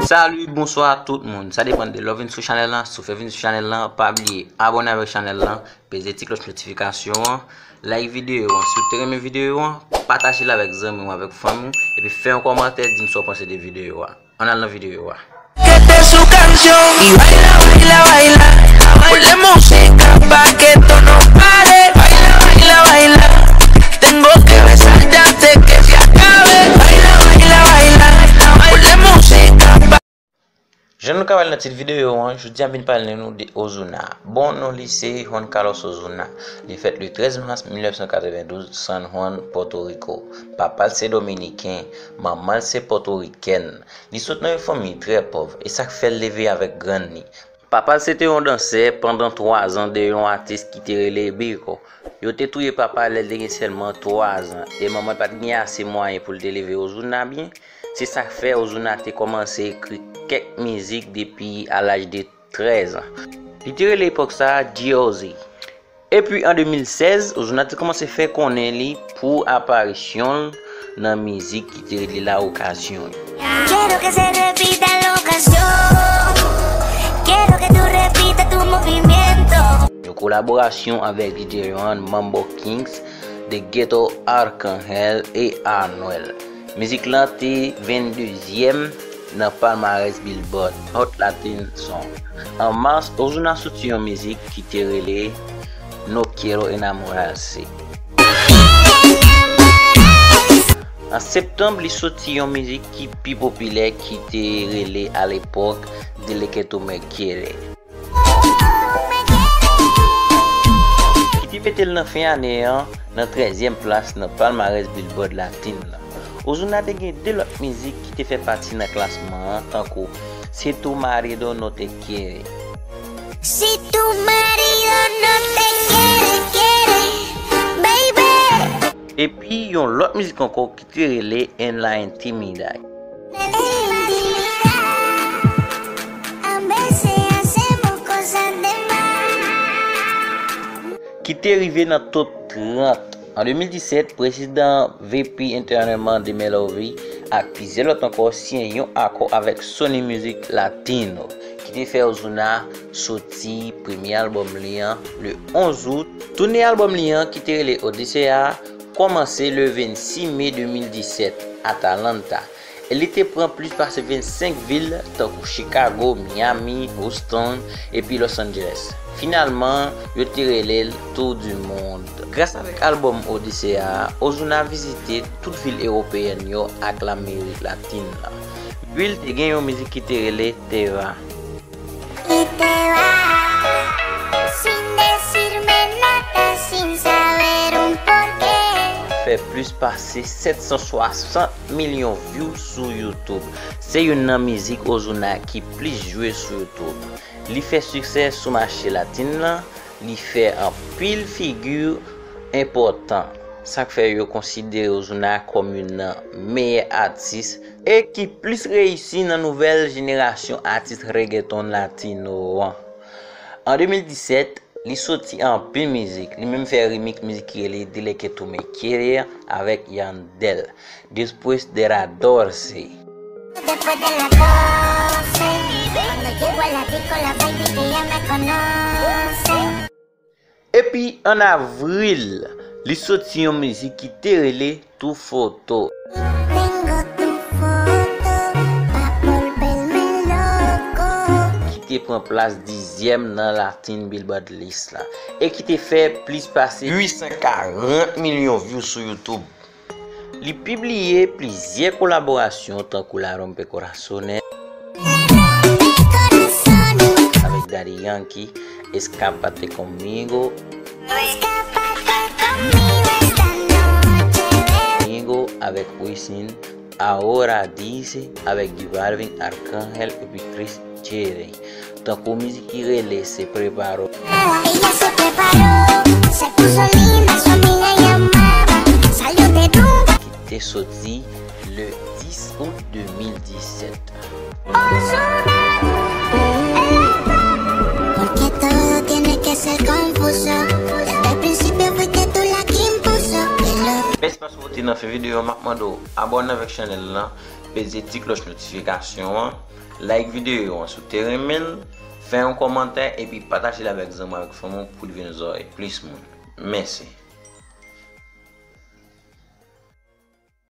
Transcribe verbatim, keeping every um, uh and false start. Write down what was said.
Salut, bonsoir tout moun. Sa depann de lè w vin sou chanèl lan. Si w fèk vin sou chanèl lan, pa bliye abòne avèk chanèl lan, peze ti klòch notifikasyon an, like videyo an. Si w te renmen videyo an, pataje l avèk zanmi w, avèk fanmi w, epi fè yon kòmantè, di m sa w panse de videyo a. Ann al nan videyo a. Que esta es su canción y baila, baila, baila. Ponle música pa que esto no pare. Baila, baila, baila. Tengo que besarte antes que se acabe. Baila, baila, baila. Ponle música pa. Jan nou ka wè l nan tit videyo an, jodi a m vin pale nou de Ozuna. Bon, non li se Juan Carlos Ozuna. Li fèt le trèz mas mil nèf san katrevendouz, San Juan, Pòtoriko. Papa l se dominiken, manman l se pòtorikèn. Li sot nan yon fanmi trè pòv, e sa k fè l leve avèk grann li. Papa l se te yon dansè pandan twa zan de yon atis ki te rele Biko. Yo te touye papa l lè l te gen sèlman twa zan, e manman l pa t gen ase mwayen pou l te leve Ozuna byen. Se sa k fè Ozuna te kòmanse ekri kèk mizik depi a laj de trèz an. Li te rele epòk sa a G O Z. Epi an de mil sèz, Ozuna te kòmanse fè konnen li pou aparisyon l nan mizik ki te rele La Ocasión. Quiero que se repita la ocasión. Quiero que tú repitas tu movimiento. Yon kolaborasyon avèk D J Ron, Mambo Kings, The Ghetto, Arcángel e Anuel. Mizik lan te venndezyèm nan palmarès Billboard Hot Latin Song. An mas, Ozuna soti yon mizik ki te rele No Quiero Enamorarse. An septanm, li soti yon mizik ki pi popilè ki te rele alepòk Dile que tú me quieres. Ki te mete l nan fen ane an nan trèzyèm plas nan palmarès Billboard Latin lan. Ozuna te gen de lòt mizik ki te fè pati nan klasman an, tankou Si tu marido no te quiere. Si tu marido no te quiere, quiere, baby. Epi yon lòt mizik ankò ki te rele En la intimidad. Ki te rive nan top trant. An de mil disèt, prezidan V P Entertainment de Melovi ak plizyè lòt ankò siyen yon akò avèk Sony Music Latino, ki te fè Ozuna soti premye albòm li an le onz out. Toune albòm li an ki te rele Odisea kòmanse le vennsis me de mil disèt, Atlanta. E li te pran plis pase vennsenk vil, tankou Chicago, Miami, Houston, epi Los Angeles. Finalman, yo te rele l Tour du Monde. Gras avèk albòm Odisea a, Ozuna vizite tout vil ewopeyèn yo ak Lamerik Latin lan. Epi l te gen yon mizik ki te rele Te va. Y te va sin decirme nada, sin saber un porqué. Fè plis pase sèt san swasant milyon view sou YouTube. Se youn nan mizik Ozuna ki plis jwe sou YouTube. Li fè siksè sou mache latin lan, li fè anpil figi enpòtan. Sa k fè yo konsidere Ozuna kòm youn nan meyè atis e ki plis reyisi nan nouvèl jenerasyon atis reggaeton latino an. An de mil disèt, li soti anpil mizik. Li menm fè remix mizik ki rele Dile que tú me quieres avèk Yandel. Después de las doce. Después de las doce, cuando llego a la disco, la baby que ya me conoce. Epi, an avril, li soti yon mizik ki te rele Tu foto. Tengo tu foto pa volverme loco. Ki te pran plas dizyèm nan Latin Billboard List la, e ki te fè plis pase uit san karant milyon view sou YouTube. Li pibliye plizyè kolaborasyon tankou La Rompe Corazones avèk Daddy Yankee, Escápate conmigo, Conmigo avèk Wisin, Ahora Dice avèk G Balvin, Arcángel epi Chris Cherry. Tankou mizik ki rele Se Preparó. Ella se preparó, se puso linda, su amiga llamaba, salió de rumba. Ki te soti le dis out de mil disèt. Ozuna, porque todo tiene que ser confuso. Desde el principio fuiste tú la que impuso. Mèsi paske w te nan fen videyo a, m ap mande w abòne avèk chanèl lan. peze ti klòch notifikasyon an, like videyo an si w te renmen l, fè yon kòmantè epi pataje l avèk zanmi w avèk fanmi w pou l vin zòrèy plis moun. Mèsi.